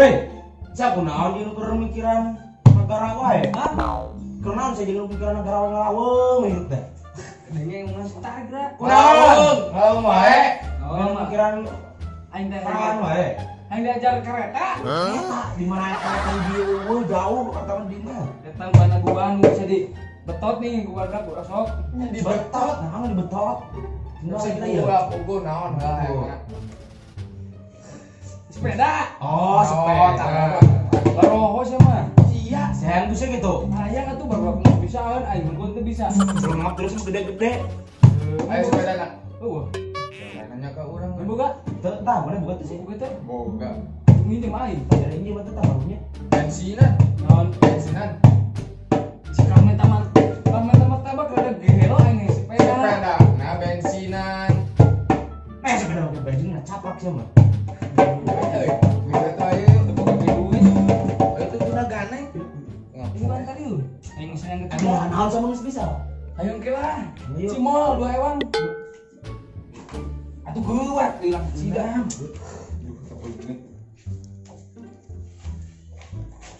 Hei, saya kunaon jeung keur mikiran negara wae, ha? Kunaon saya jeung mikiran negara wae ngalaweung hidup teh. Denge unas tarik gerak. Kunaon? Ngalaweung wae. Oh, mikiran aing teh perangan wae. Aing diajar kereta. Eta di mana kereta di eueuh jauh kereta di mana? Datang mana gua nu bisa di betot nih gua ada gua sok. Di betot, naon di betot? Bisa gua puguh naon heula. Sepeda. Oh, sepeda. Baroho sih mah. Iya, sayang tuh sih gitu. Hayang atuh baru aku bisa aing mun teu bisa. Belum terus gede-gede. Ayo sepeda nak. Eueuh. Nanya ke urang. Boga? Teu tah, mana boga tuh sih? Boga teh. Boga. Ini mah aing. Dari ini mah teu tah barunya. Bensinan. Naon? Bensinan. Jika minta martabak rada gelo aing sepeda. Sepeda. Nah, bensinan. Eh, sepeda pakai bensin nggak caplak sih mah. Bisa teh ayo. Teu boga duit. Itu guna gane. Ini kan tadi lu. Aing sayang ke Aduh, naon sama geus bisa. Ayo ke lah. Cimol 2 ewang. Atuh geuwat hilang cidam.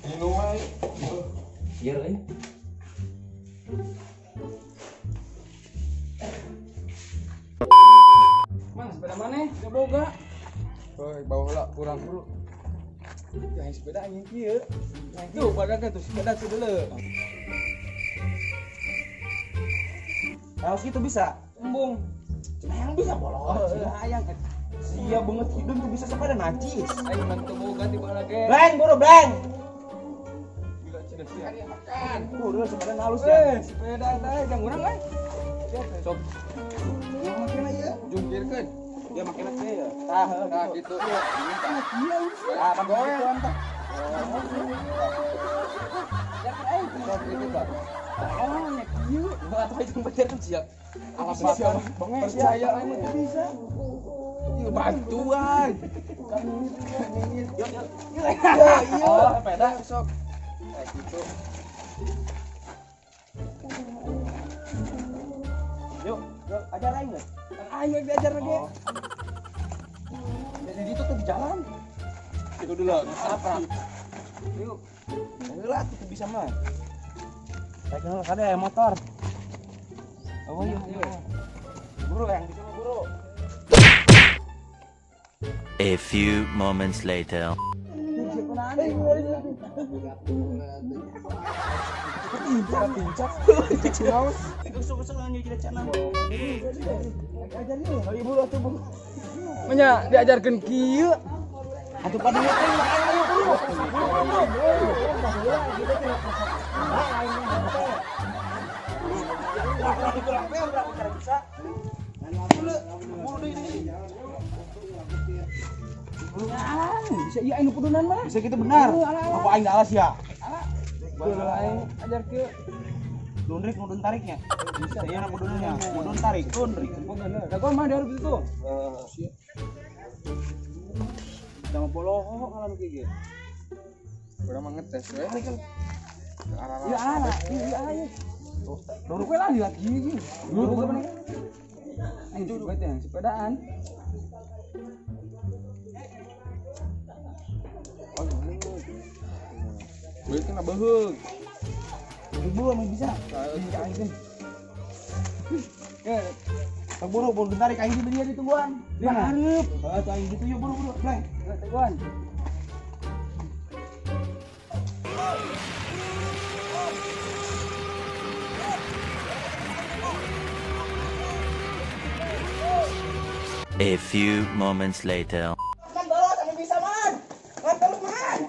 Minum wae. Ieu euy. Mang sepeda maneh? Teu boga. Heuh, bawa heula kurang dulu. Yang sepeda anjing kieu. Tuh badak tuh sepeda tuh dulu. Harus gitu bisa. Embung. Cuma yang bisa bolong. Oh, hayang. Sia banget hidung tuh bisa sepeda najis. Aing mah teu boga tiba lagi. Bleng, buru bleng. Gila cina sia. Makan. Buru sepeda halus ya. Sepeda teh jang urang euy. Sok. Makin aja. Jungkirkeun. Ya makin aja ya. Tah, Nah, gitu. Iya, Ah, goyang. Sok gitu tah. Oh, nya kieu. Atau itu bener tuh sia. Alasan Percaya aing mah teu bisa. Ieu bantuan. Yuk, yuk. Ya, iya. Oh, sepeda sok. Kayak gitu. Yuk, yuk ajar aing geus. Kan aing yang diajar lagi. Jadi itu tuh di jalan. Itu dulu, apa? Yuk. Heula tuh bisa mah. Saya kenal kada ya motor. Oh iya, iya. Buru yang bisa mah buru. A few moments later. Pincak. Kusuk-kusuk lanjut kita channel. Ajar yuk. Ayo buru atuh buru. Menya diajarkeun kieu. Atuh pada ayo ayo buru. Bisa iya aing kudunan mah. Bisa gitu benar. Apa aing alas ya? Alah. Aing ajar kieu. Lundrik mudun tariknya. Bisa iya na mudunnya. Mudun tarik, lundrik. Da gua mah dihareup itu. Sama boloho kalau kieu ge. Urang mah ngetes we. Iya ala, iya iya. Baru kowe lagi lagi iki. Dulu ke mana? Aing sepeda yang sepedaan. Gue kena beheug. Ibu mah bisa. Bisa aing. Ke buru buru tarik aing di dia ditungguan. Di hareup. Heeh, aing gitu yuk buru buru, bleng. Teguan. A few moments later. Man bolos anu bisa man. Man terus man.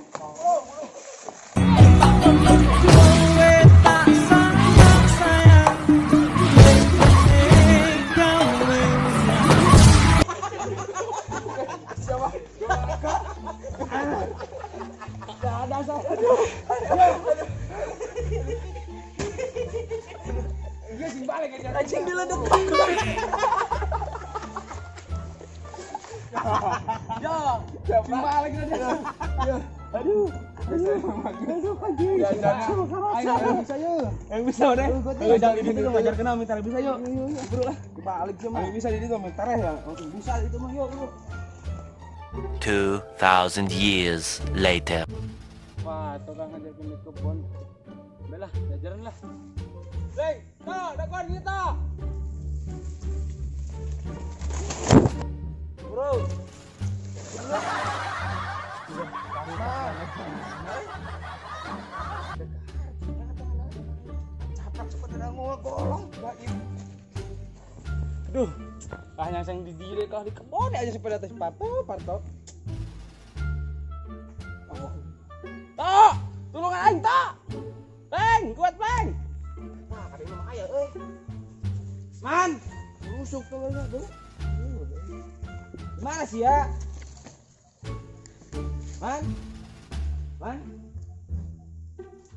Ada saya. Aduh. Iya sing balik aja. Anjing diledek. Ya, sing balik aja. Ya. Aduh. Aduh, anjing. Aing bisa yuk. Yang bisa udah. Ayo jangan gitu tuh ngajar kenal minta bisa yuk. Buru lah. Balik sih mah. Bisa jadi tuh minta ya. Langsung bisa itu mah yuk buru. 2,000 years later. Wah, tukang ngajakin di kebun. Belah, jajaran lah. Leng, toh, dakuan kita. Bro. Caprak sepeda golong. Aduh, ah yang di diri kalau di kebun aja sepeda teh parto, parto. Tok, tulung aing tok. Peng, kuat peng. Nah, kada mah aya euy. Man, rusuk tuh lu. Gimana sih ya? Man. Man.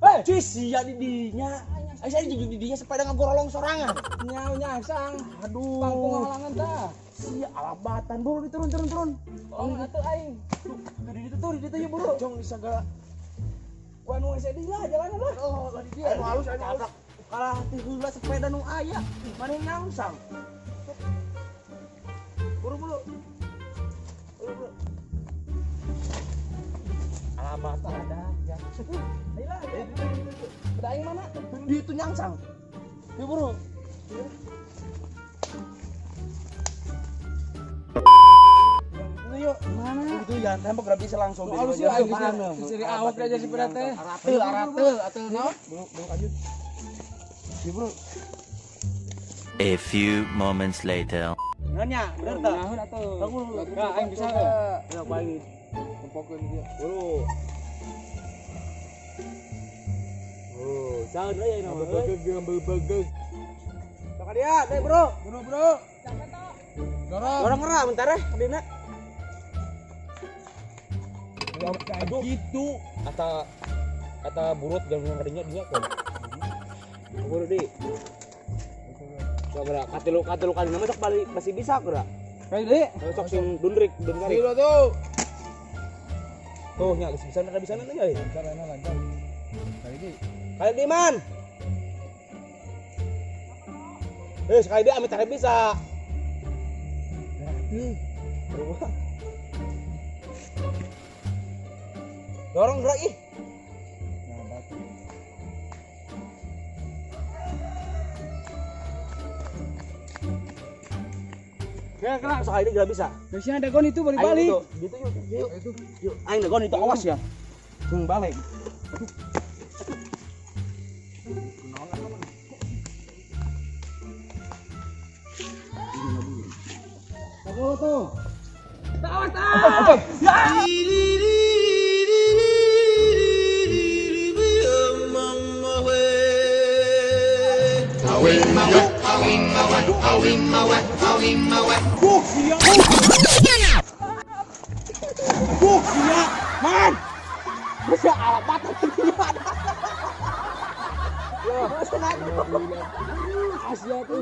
Hei, cuy sia di dinya. Ayo saya di dinya sepeda ngagorolong sorangan. Nyau nyangsang. Aduh. Pangpung halangan tah. Sia alabatan buru diturun turun turun. Tolong atuh aing. Tuh di ditu tuh di ditu ya buru. Jong di sagala. Wah nu hese lah jalanan lah. Oh, di dia. Anu halus anu halus. Kalah ti heula sepeda nu aya. Mane nyangsang. Buru buru. Buru buru. Alabatan ada ya. Ayolah. Sepeda aing mana? Di itu nyangsang. Ya buru. Itu yuk. Mana? Itu jangan tembok gak bisa langsung. Halus ya, bisa awak aja sepeda teh. Aratel, aratel, atel naon? Buru, buru lanjut. Ya bro. A few moments later. Nanya, bener tak? Naon atuh? Nah, aing bisa teh. Ya baik. Tempokeun dia. Bro. Oh, jangan lah ya nama. Begeg, Sok dia, deh bro. Bro, bro. Dorong. Dorong ngerah bentar ya, kadina. Aduh, gitu. Kata kata burut jangan kadinya dia kan. Buru di. Sok geura, katilu katilu kali nama sok balik masih bisa geura. Kayak di. Sok sing dundrik, dundrik. Dulu tuh. Tuh nya geus bisa kada bisa nanti ya. Lancar enak lancar. Kayak di. Kali di man. Eh, sekali dia amit cari bisa. Dorong gerak ih. Nah, batu. Ya, kena sekali dia gak bisa. Biasanya ada gon itu balik-balik. Aing gitu, yuk, yuk, yuk. Aing dagon itu awas ya. Langsung balik. Tuh tuh. Awas, awas. Ya. Sia. Man. Bisa alamat ada. Ya, Asia tuh.